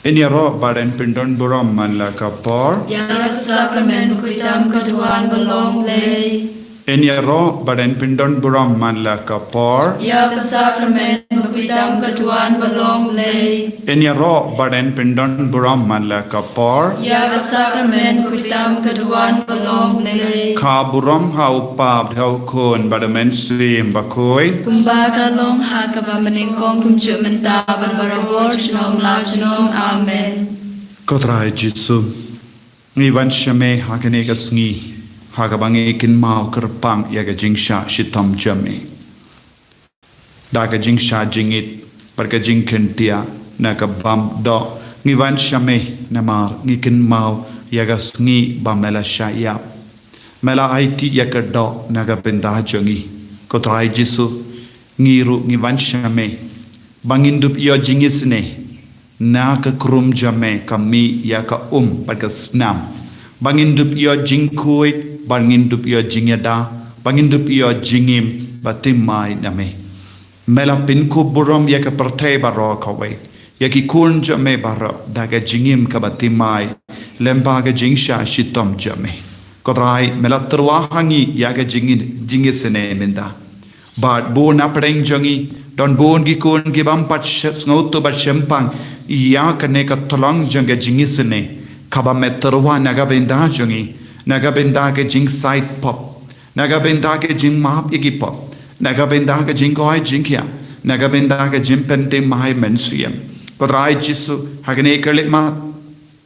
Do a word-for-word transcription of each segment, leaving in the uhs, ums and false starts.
Yn ïaroh bad yn pyndon burom man la ka por. Ïa ka sakramen bakhuid tam ka duwan ba long Blei. Yn ïaroh bad yn pyndon burom man la ka por. Ïa ka sakramen bakhuid tam ka duwan ba long Blei. Yn ïaroh bad yn pyndon burom man la ka por. Ïa ka sakramen bakhuid tam ka duwan ba long Blei. Khublei ha u Kpa bad ha u Khun bad ha u Mynsiem Bakhuid. Kumba ka la long ha kaba mynnyngkong, kumjuh mynta bad barabor junom la junom. Amen. Ko Trai Jisu, ngi wan sha me ha kane ka sngi ha kaba ngi kynmaw kyrpang ïa ka jingshah shitom jong me. Da ka jingshah jingit bad ka jingkyndiah na ka bam doh, ngi wan sha me namar ngi kynmaw ïa ka sngi ba me la shah ïap. Me la aiti ïa ka doh na ka bynta jong ngi. Ko Trai Jisu, ngi ruh ngi wan sha me ba ngin dup ïoh jingisynei na ka khrum jong me, ka mih ïa ka um bad ka snam, ba ngin dup ïoh jingkhuid, ba ngin dup ïoh jingïada, ba ngin dup ïoh jingim ba thymmai na me. Me la pynkup burom ïa ka pyrthei baroh kawei, ïa ki khun jong me baroh da ka jingim kaba thymmai lyngba ka jingshah shitom jong me. Ko Trai, me la tyrwa ha ngi ïa ka jingin, jingisynei mynta. Bad bun na pdeng jong ngi don bun ki khun ki bym pat sh-, sngewthuh bad shemphang ïa kane ka tyllong jong ka jingisynei kaba me tyrwa na ka bynta jong ngi, na ka bynta ka jingsaid pop, na ka bynta ka jingmap ïa ki pop, na ka bynta ka jingkoit jingkhiah, na ka bynta ka jingpynthymmai mynsiem. Ko Trai Jisu, ha kane ka khyllipmat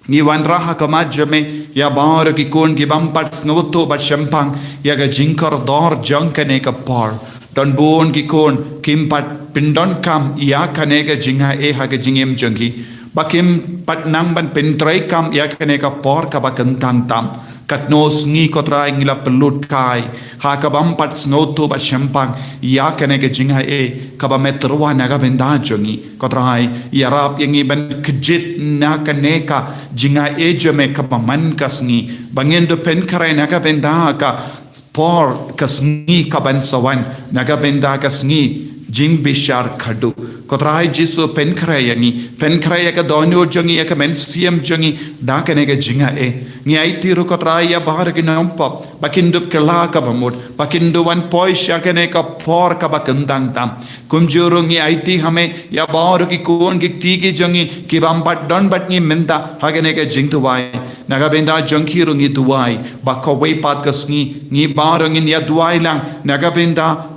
ngi wanrah ha khmat jong me ïa baroh ki khun ki bym pat sngewthuh bad shemphang ïa ka jingkordor jong kane ka por. Don bun ki khun kim pat pyndonkam ïa kane ka jingaiei ha ka jingim jong ki, ba kim pat nang ban pyntreikam ïa kane ka por kaba kyntang tam. Katno sngi, ko Trai, ngi la pynlut kai ha ka bym pat sngewthuh bad shemphang ïa kane ka jingaiei kaba me tyrwa na ka bynta jong ngi. Ko Trai, ïarap ïa ngi ban kjit na kane ka jingaiei jong me kaba man ka sngi, ba ngin dup pynkhreh na ka bynta ka por, ka sngi kaban sa wan, na ka bynta ka sngi jingbishar khadduh. Ko Trai Jisu, pynkhreh ïa ngi, pynkhreh ïa ka dohnud jong ngi, ïa ka mynsiem jong ngi da kane ka jingaiei. Ngi aiti ruh, ko Trai, ïa baroh ki nongpop ba kin dup kylla kaba mut, ba kin dup wan poi sha kane ka por kaba kyntang tam. Kumjuh ruh ngi aiti ha me ïa baroh ki khun ki kti ki jong ngi ki bym pat don bad ngi mynta ha kane ka jingduwai. Na ka bynta jong ki ruh ngi duwai ba kawei pat ka sngi ngi baroh ngin ïa duwai lang na ka bynta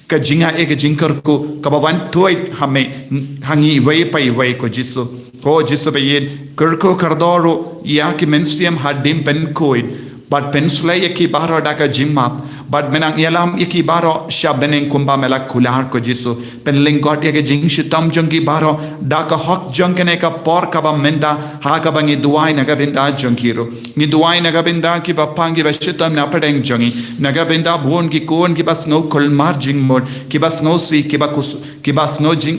ka jingaiei, ka jingkyrkhu kaba wan tuid ha me, ha ngi iwei pa iwei, ko Jisu. Ko Jisu baïeit, kyrkhu kordor ruh ïa ki mynsiem hadien pynkhuid bad pynshlei ïa ki baroh da ka jingmap, bad mynta ïalam ïa ki baroh sha bneng kumba me la kular, ko Jisu. Pynlyngkot ïa ka jingshitom jong ki baroh da ka hok jong kane ka por kaba mynta ha kaba ngi duwai na ka bynta jong ki ruh. Ngi duwai na ka bynta kiba pang kiba shitom na pdeng jong ngi, na ka bynta bun ki khun kiba sngew kulmar jingmut, kiba sngewsih, kiba kus-, kiba sngew jing,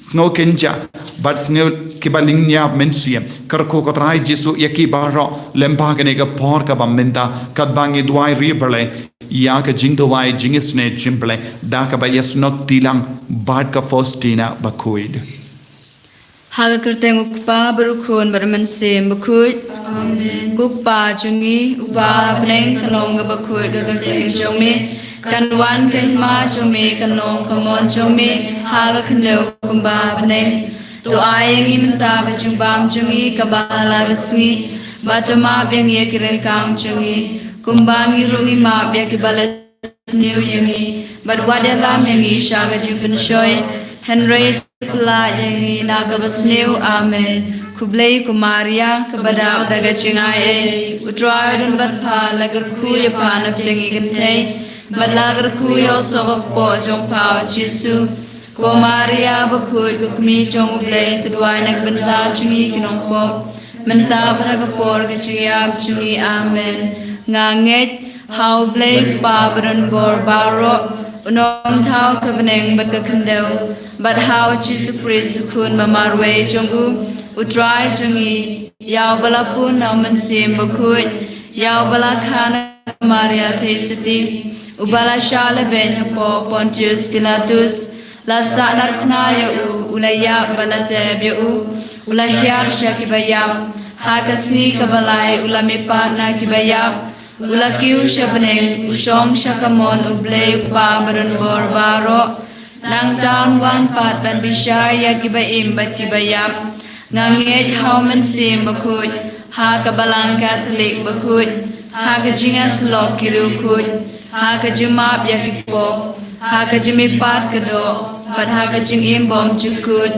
sngew kynjah bad sngew kiba lyngkhuh mynsiem. Kyrkhu, ko Trai Jisu, ïa ki baroh lyngba kane ka por kaba mynta, katba ngi duwai riewblei ïa ka jingduwai jingisynei jong U Blei da kaba ïasnoh kti lang bad ka Faustina bakhuid. Ha ka kyrteng U Kpa bad U Khun bad U Mynsiem Bakhuid. Amen. Ko Kpa jong ngi uba ha bneng, kan long kaba khuid ka kyrteng jong me, kan wan ka hima jong me, kan long ka mon jong me ha ka khyndew kumba ha bneng. To ai ïa ngi mynta ka jingbam jong ngi kaba ha la ka sngi, bad to map ïa ngi ïa ki ryngkang jong ngi, kumba ngi ruh ngi map ïa kiba la sniew ïa ngi, bad wat ïalam ïa ngi sha ka jingpynshoi, hynrei to pynlah ïa ngi na kaba sniew. Amen. Khublei ko Maria, kaba dap da ka jingaiei, U Trai u don bad pha, la kyrkhu ïa pha na pdeng ki kynthei, bad la kyrkhu ïa u soh ka kpoh jong pha, U Jisu. Ko Maria bakhuid, ko Kmie jong U Blei, to duwai na ka bynta jong ngi ki nongpop, mynta bad ha ka por ka jingïap jong ngi. Amen. Nga ngeit ha U Blei Kpa badonbor baroh, u nongthaw ka bneng bad ka khyndew, bad ha U Jisu Khrist, U Khun ba marwei jong U, U Trai jong ngi, ïa uba la pun na U Mynsiem Bakhuid, ïa uba la kha na ka Maria Theisotti, uba la shah lehbeiñ hapoh Pontius Pilatus, la sahnarphna ïa u, u la ïap bad la tep ïa u, U la hiar sha kiba ïap, ha ka sngi kaba lai u la mihpat na kiba ïap, u la kiew sha bneng, u shong sha kamon U Blei U Kpa Baroh. Nangta un wan pat ban bishar ïa kiba im bad kiba ïap. Nga ngeit ha U Mynsiem Bakhuid, ha ka Balang Katholik bakhuid, ha ka jingïasyllok ki riewkhuid, ha ka jingmap ïa ki pop, ha ka jingmihpat ka doh, bad ha ka jingim bymjukut.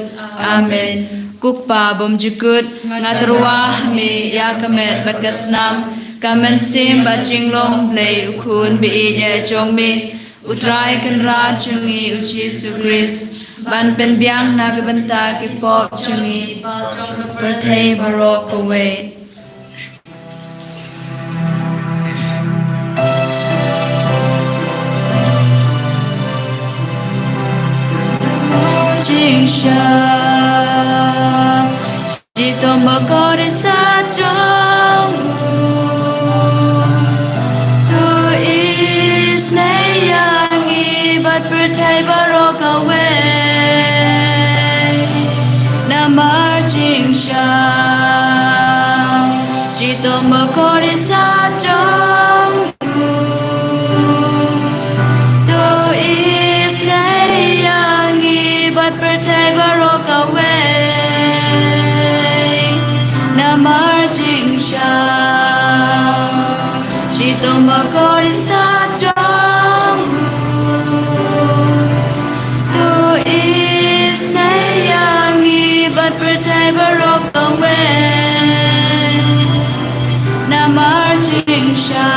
Amen. Ko Kpa bymjukut, nga tyrwa ha me ïa ka met bad ka snam, ka mynsiem bad jinglong Blei U Khun ba ïeit jong me, U Trai Kynrad jong ngi U Jisu Khrist, ban pynbiang na ka bynta ki pop jong ngi, pyrthei baroh kawei. Jingshisha, Shitom Bakhuid Kynrad jong u, to isynei ïa ngi bad pyrthei baroh kawei. Namar jingshisha, Shitom Bakhuid Kynrad jong u, to isynei ïa ngi bad pyrthei baroh kawei. Namar jingshisha, Shitom Bakhuid Kynrad jong u, to isynei ïa ngi bad pyrthei baroh kawei. Namar jingshisha,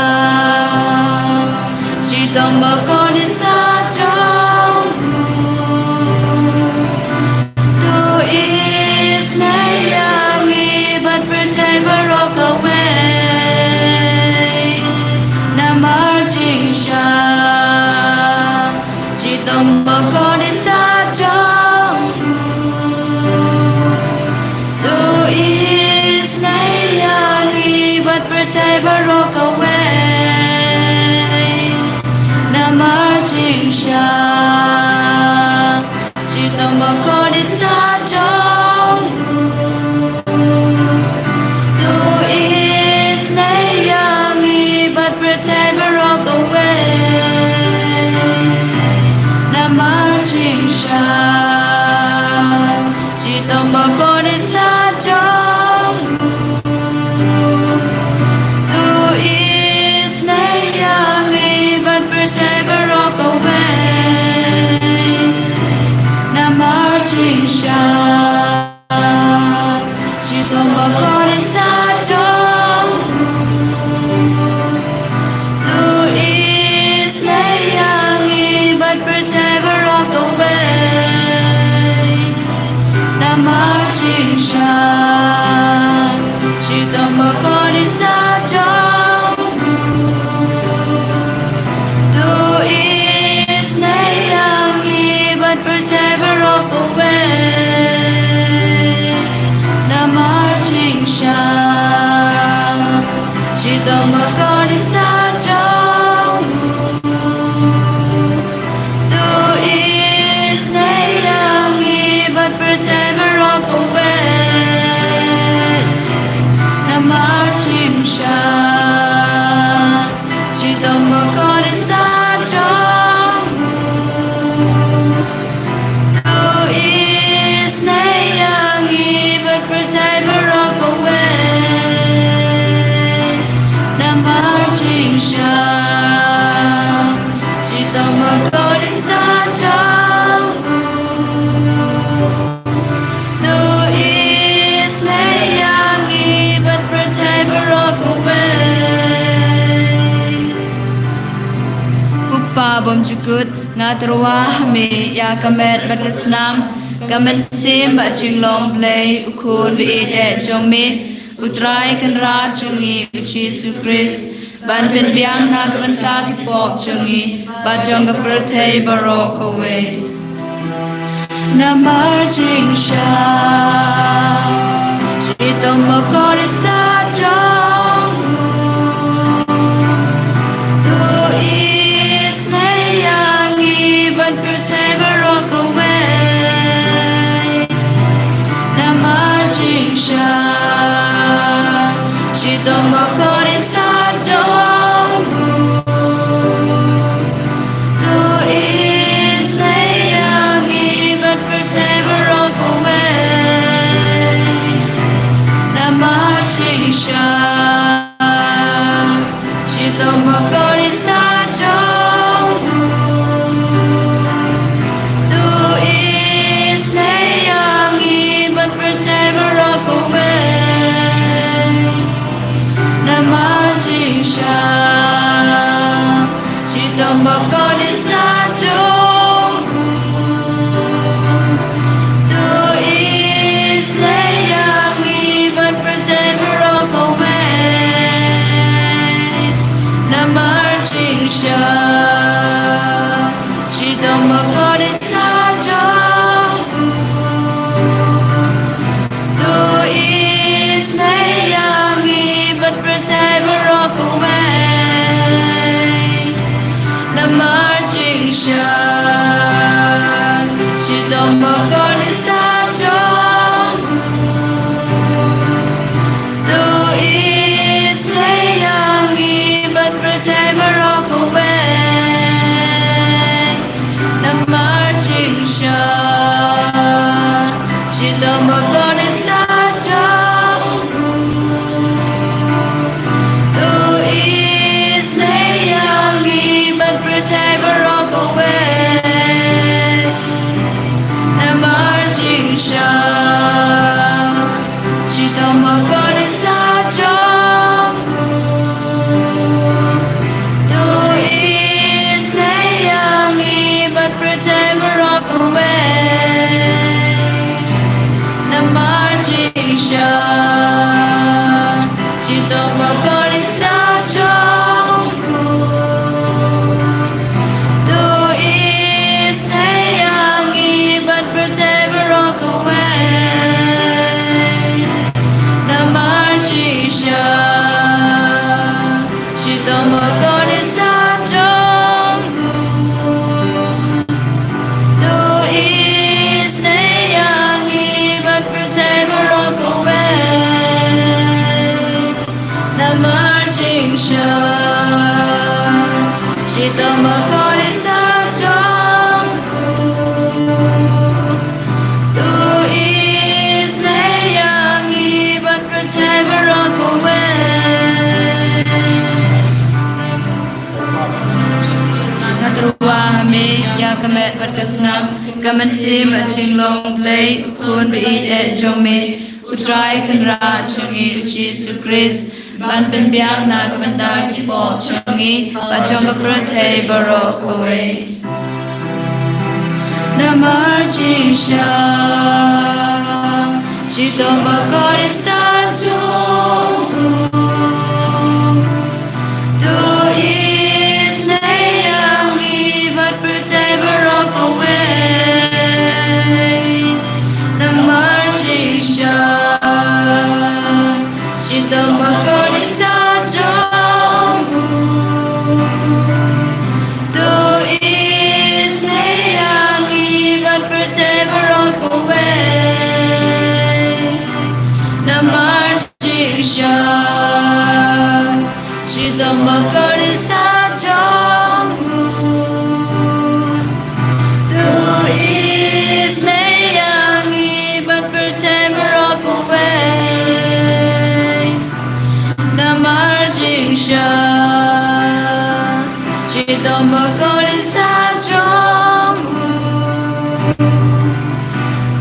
Shitom Bakhuid Kynrad jong u, to isynei ïa ngi bad pyrthei baroh kawei. Namar jingshisha, Shitom Bakhuid Kynrad jong u, to isynei ïa ngi bad pyrthei baroh kawei. Namar jingshisha, Shitom Bakhuid Kynrad jong u, to isynei ïa ngi bad pyrthei baroh kawei. Namar jingshisha, Shitom Bakhuid Kynrad jong u, to isynei ïa ngi bad pyrthei baroh kawei. Namar jingshisha, Shitom Bakhuid Kynrad jong u, to isynei ïa ngi bad pyrthei baroh kawei. Namar jingshisha, Shitom Bakhuid Kynrad jong u, to isynei ïa ngi bad pyrthei baroh kawei. Namar jingshisha, Shitom Bakhuid Kynrad jong u, to isynei ïa ngi bad pyrthei baroh kawei. Namar jingshisha, Shitom Bakhuid Kynrad jong u, to isynei ïa ngi bad pyrthei baroh kawei. Namar jingshisha, Shitom Bakhuid Kynrad jong u, to isynei ïa ngi bad pyrthei baroh kawei. Ko Kpa bymjukut, nga tyrwa ha me ïa ka met bad ka snam, ka mynsiem bad jinglong Blei U Khun ba ïeit jong me, U Trai Kynrad jong ngi U Jisu Khrist, ban pynbiang na ka bynta ki pop jong ngi bad jong ka pyrthei baroh kawei. Namar jingshisha, Shitom Bakhuid Kynrad jong u, to isynei ïa ngi bad pyrthei baroh kawei. Namar Bakordit sa jong u. To isynei ïa ngi bad pyrthei baroh kawei. Namar jingshisha. Shitom bakordit sa jong u. To isynei ïa ngi bad pyrthei baroh kawei. Namar jingshisha. Shitom bakordit sa jong u. To isynei ïa ngi bad pyrthei baroh kawei. Namar jingshisha. Shitom bakordit sa jong u. To isynei ïa ngi bad pyrthei baroh kawei. Namar jingshisha. Shitom bakordit sa jong u. To isynei ïa ngi bad pyrthei baroh kawei. Namar jingshisha. Shitom bakordit sa jong u. To isynei ïa ngi bad pyrthei baroh kawei. Namar jingshisha. Shitom bakordit sa jong u. To isynei ïa ngi bad pyrthei baroh kawei. Namar jingshisha. Shitom bakordit sa jong u. To isynei ïa ngi bad pyrthei baroh kawei. Nga tyrwa ha me ïa ka met bad ka snam, ka mynsiem bad jinglong Blei, u Khun ba ïeit jong me, u Trai Kynrad jong ngi u Jisu Khrist, ban pynbiang na ka bynta ki pop jong ngi bad jong ka pyrthei baroh kawei. Namar jingshisha. Shitom bakordit sa jong u. To isynei ïa ngi bad pyrthei baroh kawei. Namar jingshisha. Shitom bakordit sa jong u. To isynei ïa ngi bad pyrthei baroh kawei. Namar jingshisha. Shitom bakordit sa jong u. To isynei ïa ngi bad pyrthei baroh kawei. Namar jingshisha. Shitom bakordit sa jong u.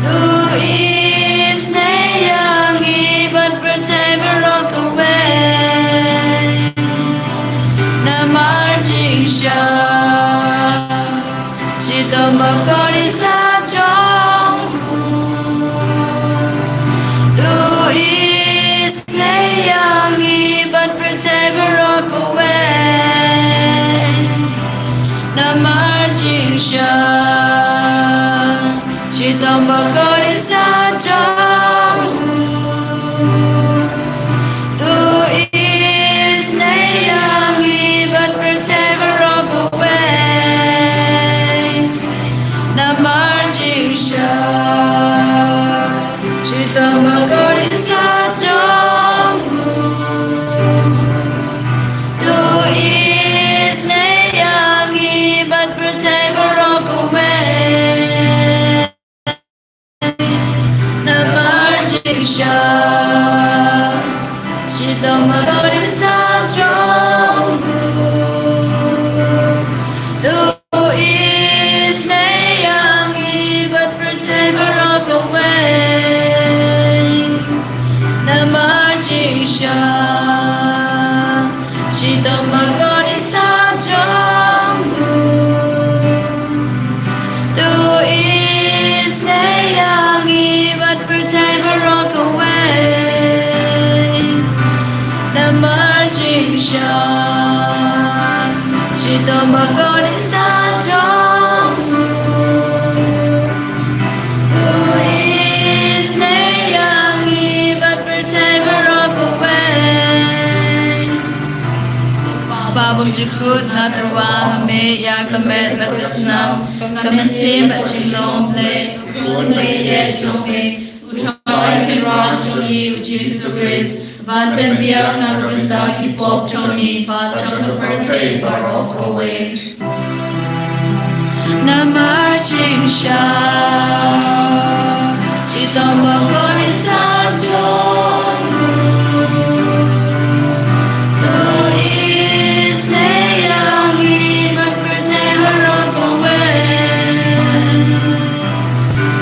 To isynei ïa ngi bad pyrthei baroh kawei. Namar jingshisha. Shitom bakordit sa jong u. To isynei ïa ngi bad pyrthei baroh kawei. Namar jingshisha. Shitom bakordit sa jong u. To isynei ïa ngi bad pyrthei baroh kawei. Namar jingshisha. Shitom bakordit sa jong u. To isynei ïa ngi bad pyrthei baroh kawei. Namar jingshisha. Shitom bakordit sa jong u. To isynei ïa ngi bad pyrthei baroh kawei. Namar jingshisha. Shitom bakordit sa jong u. Shitom bakordit sa jong u. To isynei ïa ngi bad pyrthei baroh kawei. Kpa bymjukut, nga tyrwa ha me ïa ka met bad ka snam, ka mynsiem bad jinglong Blei, u Khun ba ïeit jong me, u Trai Kynrad jong ngi u Jisu Khrist, ban pynbiang na ka bynta ki pop jong ngi bad jong ka pyrthei baroh kawei. Namar jingshisha, shitom bakordit sa jong u. To isynei ïa ngi bad pyrthei baroh kawei.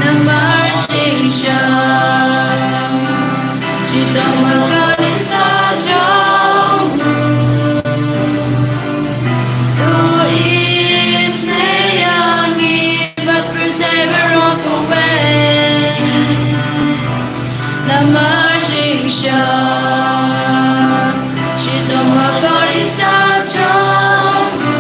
Namar jingshisha, shitom bakordit sa jong u. To isynei ïa ngi bad pyrthei baroh kawei. Namar jingshisha, shitom bakordit sa jong u.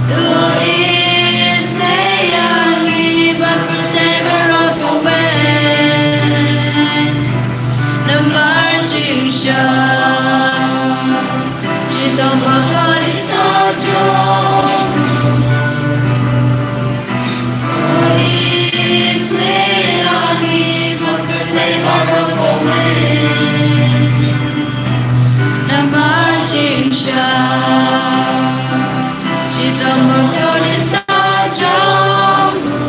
To isynei ïa ngi bad pyrthei baroh kawei. Namar jingshisha, shitom bakordit sa jong u. To isynei ïa ngi bad pyrthei baroh kawei. Namar jingshisha, shitom bakordit sa jong u.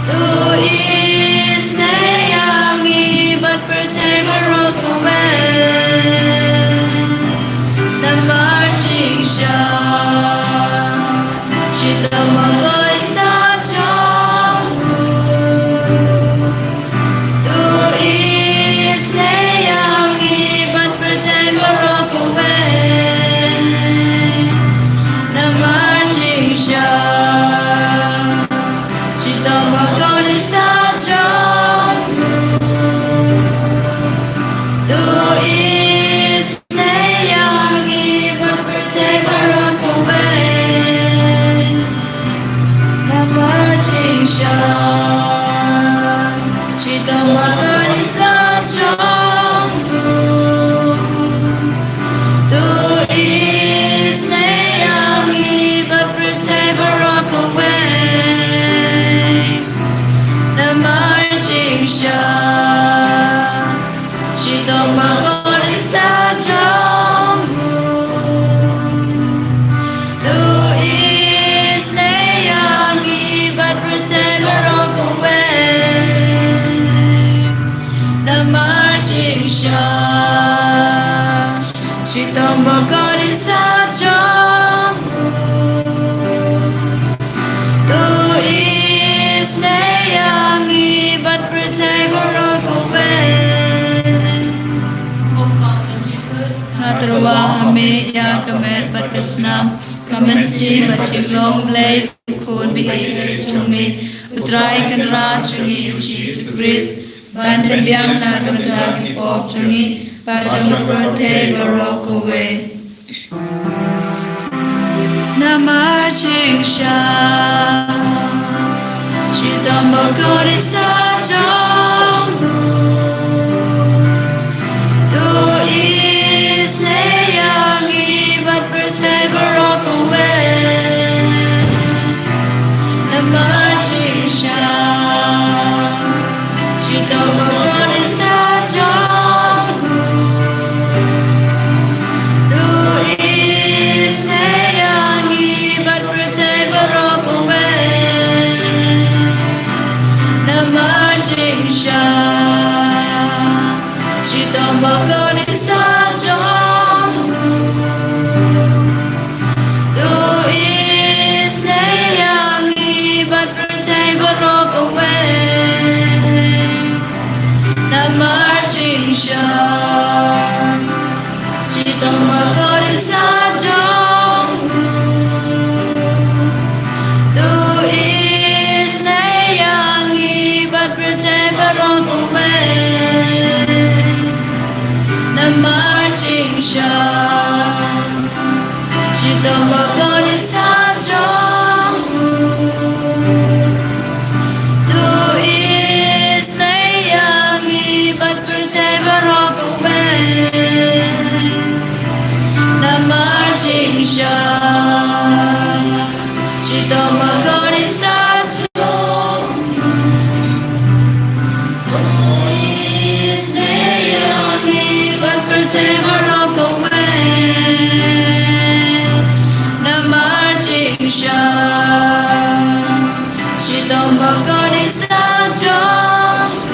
To isynei ïa ngi bad pyrthei baroh kawei. Namar jingshisha, shitom bakordit sa jong u. To isynei ïa ngi bad pyrthei baroh kawei. Namar jingshisha, shitom bakordit sa jong u. To isynei ïa ngi bad pyrthei baroh kawei. Namar jingshisha, shitom bakordit sa jong u. To isynei ïa ngi bad pyrthei baroh kawei. Namar jingshisha, shitom bakordit sa jong u. To isynei ïa ngi bad pyrthei baroh kawei. Namar jingshisha, shitom bakordit sa jong u. To isynei ïa ngi bad pyrthei baroh kawei. Nga tyrwa ha me ïa ka met bad ka snam, ka mynsiem bad jinglong Blei, u Khun ba ïeit jong me, u Trai Kynrad jong ngi u Jisu Khrist, ban pynbiang na ka bynta ki pop jong ngi bad jong ka pyrthei baroh kawei. Namar jingshisha, shitom bakordit sa jong u. To isynei ïa ngi bad pyrthei baroh kawei. Namar jingshisha, shitom bakordit sa jong u. To isynei ïa ngi bad pyrthei baroh kawei. Namar jingshisha, shitom bakordit sa jong u. To isynei ïa ngi bad pyrthei baroh kawei. Namar jingshisha, shitom bakordit sa jong u. To isynei ïa ngi bad pyrthei baroh kawei. Namar jingshisha, Shitom ba kordit sha jong u. To isynei ïa ngi bad pyrthei baroh kawei. Namar jingshisha. Shitom ba kordit sha jong u. To isynei ïa ngi bad pyrthei baroh kawei. Namar jingshisha. Shitom ba kordit sha jong u.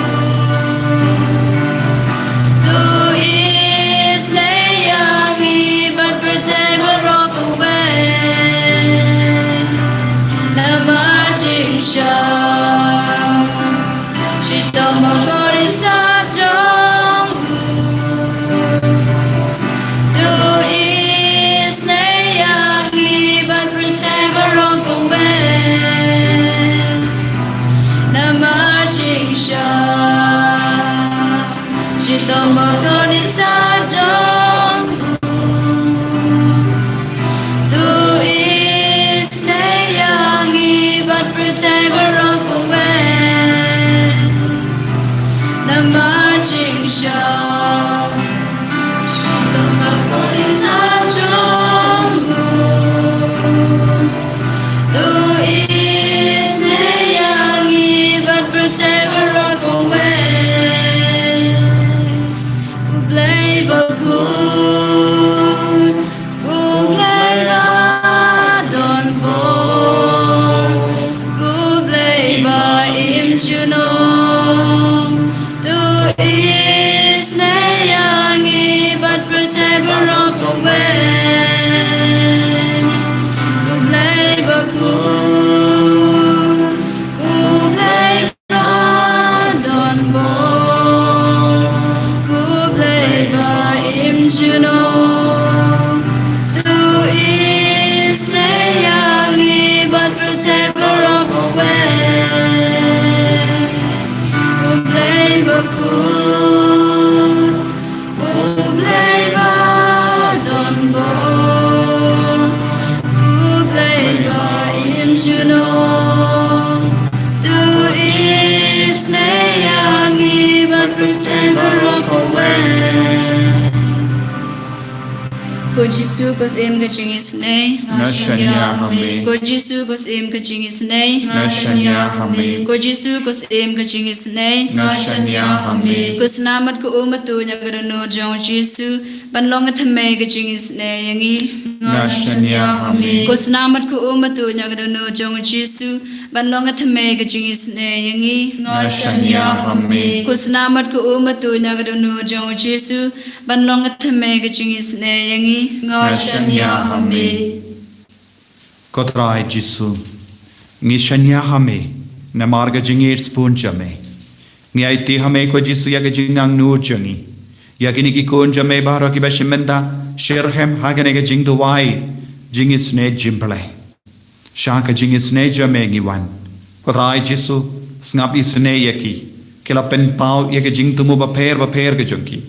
To isynei ïa ngi bad pyrthei baroh kawei. Namar jingshisha. Shitom ba kordit sha jong u. To isynei ïa ngi bad pyrthei baroh kawei. Namar jingshisha. Shitom ba kordit sha jong u. To isynei ïa ngi bad pyrthei baroh kawei. Namar jingshisha. Shitom ba kordit sha jong u. To isynei ïa ngi bad pyrthei baroh kawei. Ko Blei bakhuid, ko Blei ba don bor, ko Blei ba im junom. To isynei ïa ngi bad pyrthei baroh kawei. Ko Blei bakhuid, ko Blei ba don bor, ko Blei ba im junom. To isynei ïa ngi bad pyrthei baroh kawei. Ko Blei bakhuid, ko Blei ba don bor, ko Blei ba im junom. To isynei ïa ngi bad pyrthei baroh kawei. Ko Jisu, ko Syiem ka jingisynei. Nga shaniah ha me. Ko Jisu, ko Syiem ka jingisynei. Nga shaniah ha me. Ko Jisu, ko Syiem ka jingisynei. Nga shaniah ha me. Ko snam bad ko um ba tuid na ka dohnud jong u Jisu ban long ka thymmei ka jingisynei ïa ngi. Nga shaniah ha me. Ko snam bad ko um ba tuid na ka dohnud jong u Jisu ban long ka thymmei ka jingisynei ïa ngi. Nga shaniah ha me. Ko snam bad ko um ba tuid na ka dohnud jong u Jisu ban long ka thymmei ka jingisynei ïa ngi. Nga shaniah ha me. Ko Trai Jisu, ngi shaniah ha me namar ka jingïeit sbun jong me. Ngi aiti ha me ko Jisu ïa ka jingangnud jong ngi, ïa kine ki khun jong me baroh kiba shim bynta shitrhem ha kane ka jingduwai jingisynei jong U Blei. Sha ka jingisynei jong me ngi wan. Ko Trai Jisu, sngap isynei ïa ki. Ki la pynpaw ïa ka jingthmu bapher bapher ka jong ki.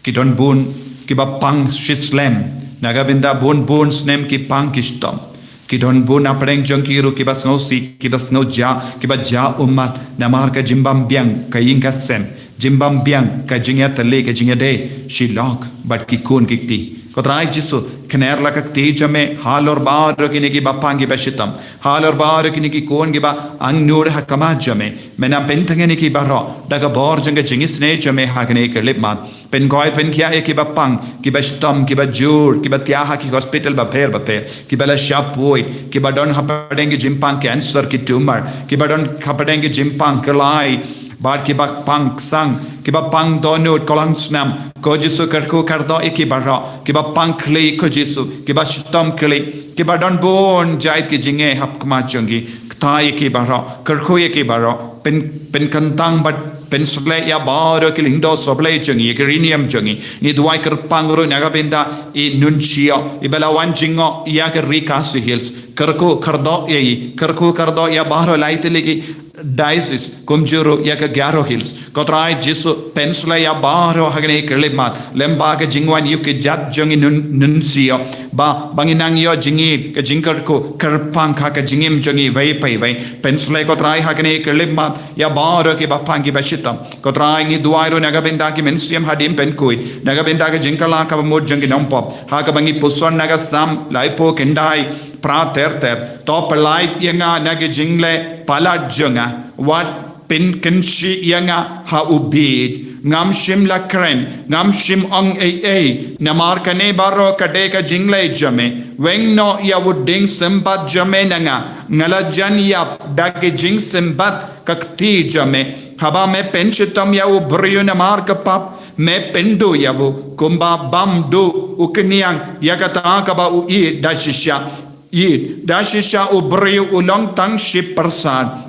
Ki don bun kiba pang shislem, na ka bynta bun bun snem ki pang ki shitom. Ki don bun hapdeng jong ki ruh kiba sngewsih, kiba sngewjah, kiba jah ummat namar ka jingbym biang ka ïing ka sem, jingbym biang ka jingïatylli, ka jingïadei shilok bad ki khun ki kti. Ko Trai Jisu, kner la ka kti jong me halor baroh kine kiba pang kiba shitom, halor baroh kine ki khun kiba angnud ha khmat jong me. Men ym pyntngen ïa ki baroh da ka bor jong ka jingisynei jong me ha kane ka khyllipmat. Pynkhuid pynkhiah ïa kiba pang, kiba shitom, kiba jur, kiba thiah ha ki hospital bapher bapher, kiba la shah poi, kiba don hapdeng ki jingpang cancer, ki tumor, kiba don hapdeng ki jingpang kyllai, bad kiba pang ksang, kiba pang dohnud khlong snam. Ko Jisu, kyrkhu kyrdoh ïa ki baroh kiba pang khlieh, ko Jisu, kiba shitom khlieh, kiba don bun jait ki jingeh ha khmat jong ki. Kta ïa ki baroh, kyrkhu ïa ki baroh, pyn, pynkyntang bad pynsleh ïa baroh ki lyngdoh sohblei jong ngi, ïa ki rynïeng jong ngi. Ngi duwai kyrpang ruh na ka bynta i Nuncio, iba la wan jngoh ïa ka Ri Khasi Hills. Kyrkhu kyrdoh ïa i, kyrkhu kyrdoh ïa baroh lai tylli ki diocese, kumjuh ruh ïa ka Garo Hills. Ko Trai Jisu, pynshlei ïa baroh ha kane ka khyllipmat, lem bad ka jingwan ïa ki jait jong ngi nun, nuncio, ba, ba ngin nang ïoh jingïeit, ka jingkyrkhu, kyrpang ha ka jingim jong ngi iwei pa iwei. Pynshlei ko Trai ha kane ka khyllipmat ïa baroh kiba pang kiba shitom. Ko Trai ngi duwai ruh na ka bynta ki mynsiem hadien pynkhuid, na ka bynta ka jingkylla kaba mut jong ki nongpop, ha kaba ngi puson na ka Salm laiphew khyndai, phra ter ter. To pyllait ïa nga na ka jingleh palat jong nga, wat pynkynshi ïa nga ha u bieit. Ngam shym la kren, ngam shym ong ei ei, namar kane baroh ka dei ka jingleh jong me. Weng noh ïa u dieng symbat jong me na nga, nga la jan ïap da ka jingsymbat ka kti jong me. Haba me pynshitom ïa u briew namar ka pap, me pynduh ïa u kumba bym duh u khñiang ïa kata kaba u ïeit da shisha. Ïeit da shisha u briew u long tang shi pyrsa.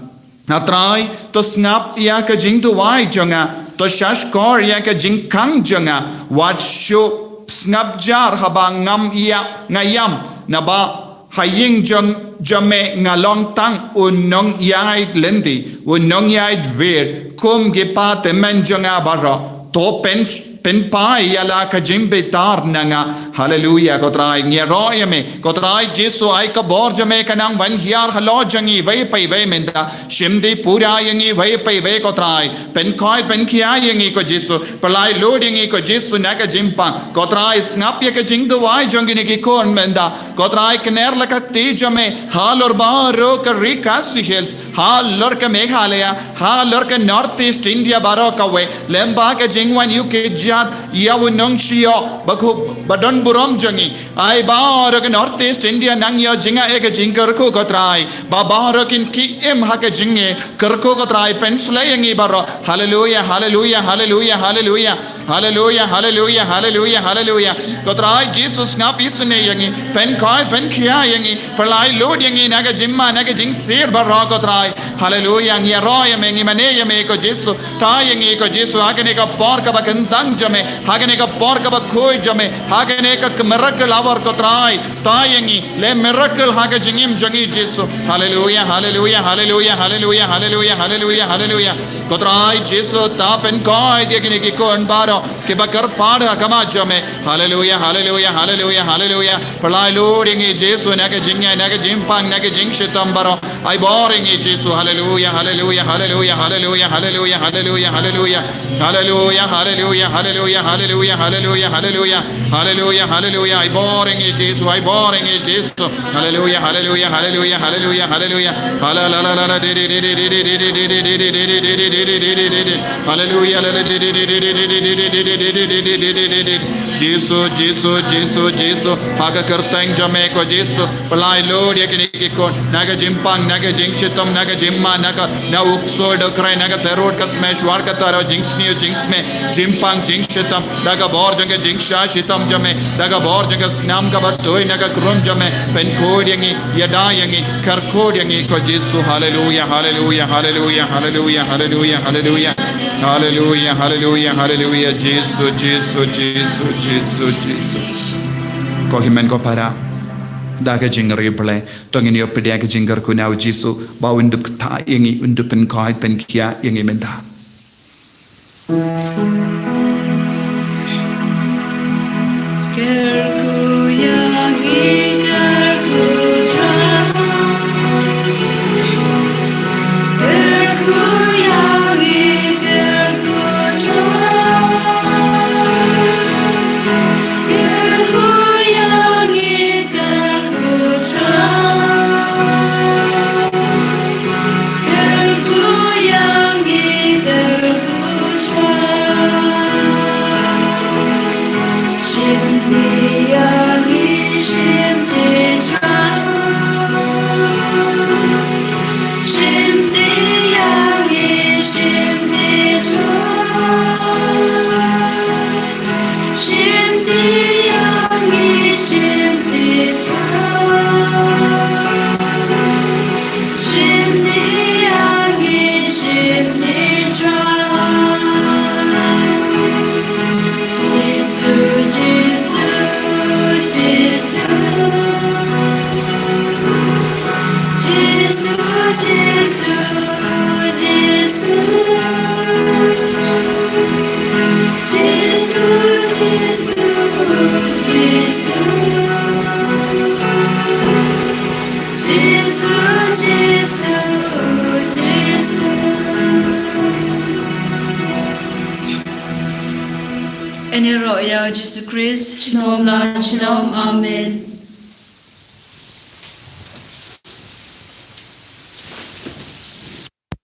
Nga Trai, to sngap ïa ka jingduwai jong nga, to shahshkor ïa ka jingkhang jong nga, wat shu sngap jar haba ngam ïa, nga ïam, naba ha ïing jong, jong me nga long tang u nongïaid lynti, u nongïaid wir, kum ki pateng jong nga baroh. To pyn, pynpaw ïa la ka jingbitar na nga. Haleluya, ko Trai, ngi ïaroh ïa me. Ko Trai Jisu, ai ka bor jong me kan nang ban hiar halor jong ngi iwei pa iwei mynta. Shim dih pura ïa ngi iwei pa iwei ko Trai. Pynkhuid pynkhia ïa ngi ko Jisu. Pyllait lut ïa ngi ko Jisu na ka jingpang. Ko Trai sngap ïa ka jingduwai jong kine ki khun mynta. Ko Trai kner la ka kti jong me halor baroh ka ri Khasi Hills. Halor ka Meghalaya, halor ka North East India baroh kawei, lem bad ka jingwan ïa ki jait, ïa u nongshio, ba khuid, ba don burom jong ngi. Ai baroh ka North East India nang ïoh jingeh ïa ka jingkyrkhu ko Trai, ba baroh kin ki im ha ka jingkyrkhu ko Trai, pynshlei ïa ngi baroh. Haleluya, haleluya, haleluya, haleluya. Haleluya, haleluya, haleluya, haleluya. Ko Trai Jisu sngap isynei ïa ngi. Pynkhuid, pynkhia ïa ngi. Pyllait lut ïa ngi na ka jingma, na ka jingsir baroh ko Trai. Haleluya, ngi ïaroh ïa me, ngi mane ïa me ko Jisu. Thaw ïa ngi ko Jisu, ha kane ka por kaba kyntang jong me. Ha kane ka por kaba khuid jong me. Ha kane ka miracle hour ko Trai. Thaw ïa ngi, leh miracle ha ka jingim jong ngi Jisu. Haleluya, haleluya, haleluya, haleluya. Ko Trai Jisu, to pynkhuid ïa kine ki khun baroh kiba kyrpad ha khmat jong me. Haleluya, haleluya, haleluya, haleluya. Pyllait lut ïa ngi Jisu na ka jingngeit, na ka jingpang, na ka jingshitom baroh. Ai bor ïa ngi Jisu. Haleluya, haleluya, haleluya, haleluya, haleluya, haleluya. Haleluya, haleluya, haleluya, haleluya, haleluya, haleluya. Haleluya, haleluya, ai bor ïa ngi Jisu, ai bor ïa ngi Jisu. Haleluya, haleluya, haleluya, haleluya, haleluya. Hala, la, la, la, la, di, di, di. Haleluya, la, la, di, di, di. Jisu, Jisu, Jisu, Jisu. Ha ka kyrteng jong me ko Jisu. Pyllait lut ïa kine ki khun, na ka jingpang, na ka jingshitom, na ka jingma, na ka, na u ksuid u krai, na ka tyrut ka smesh, war ka taro, jingsniew, jingsmeh, jingpang, jingshitom, da ka bor jong ka jingshah shitom jong me, da ka bor jong ka snam kaba tui, na ka krum jong me, pynkhuid ïa ngi, ïada ïa ngi, kyrkhu ïa ngi ko Jisu. Haleluya, haleluya, haleluya, haleluya, haleluya, haleluya. Haleluya, haleluya, haleluya, Jisu, Jisu, Jisu, Jisu, Jisu. Ko hynmen ko para, da ka jingriewblei, to ngin ïoh pdiang ka jingkyrkhu na u Jisu, ba un dup ktah ïa ngi, un dup pynkhuid pynkhia ïa ngi mynta. Kyrkhu ïa ngi, kyrkhu Trai. Kyrkhu ïa ngi, kyrkhu Trai. Kyrkhu ïa ngi, kyrkhu Trai. Kyrkhu ïa ngi, kyrkhu Trai. Shim dih Ngi ïaroh ïa u Jisu Khrist. Junom la junom. Amen.